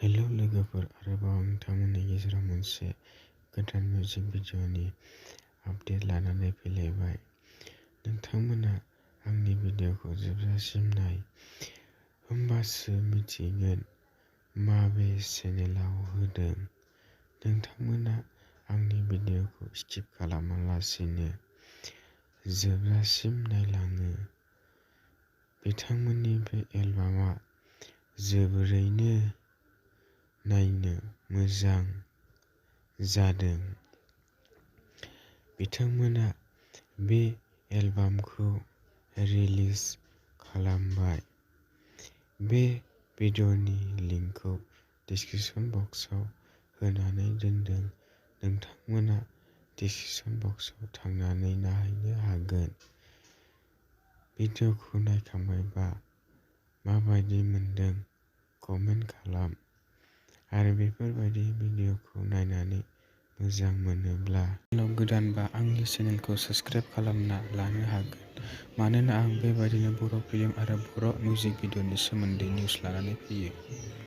Hello लोगोफोर, आरोबाव नोंथांमोननि गेजेराव मोनसे गोदान मिउजिक भिडिअ'नि आपडेट लानानै फैलायबाय। नोंथांमोना आंनि भिडिअ'खौ जोबजासिम नाय, होमबासो मिथिगोन माबे चेनेलाव होदों। नोंथांमोना आंनि भिडिअ'खौ स्किप खालामालासिनो जोबजासिम नायलाङो। बिथांमोननि बे एलबामआ जोबोरैनो नायनो मोजां जादों। बिथांमोना बे एलबामखौ रिलिज खालामबाय। बे भिडिअ'नि लिंकखौ डिस्क्रिप्शन बक्सआव होनानै दोनदों। नोंथांमोना डिस्क्रिप्शन बक्सआव थांनानै नायहैनो हागोन। भिडिअ'खौ नायखांबायबा माबायदि मोनदों कमेन्ट खालाम। आरो बेफोरबायदि भिडिअ'खौ नायनानै मोजां मोनोब्ला चेनेलाव गोदानबा आंनि चेनेलखौ साबस्क्राइब खालामना लानो हागोन, मानोना आं बेबायदिनो बर' फिल्म आरो बर' मिउजिक भिडिअ'नि सोमोन्दै निउस लानानै फैयो।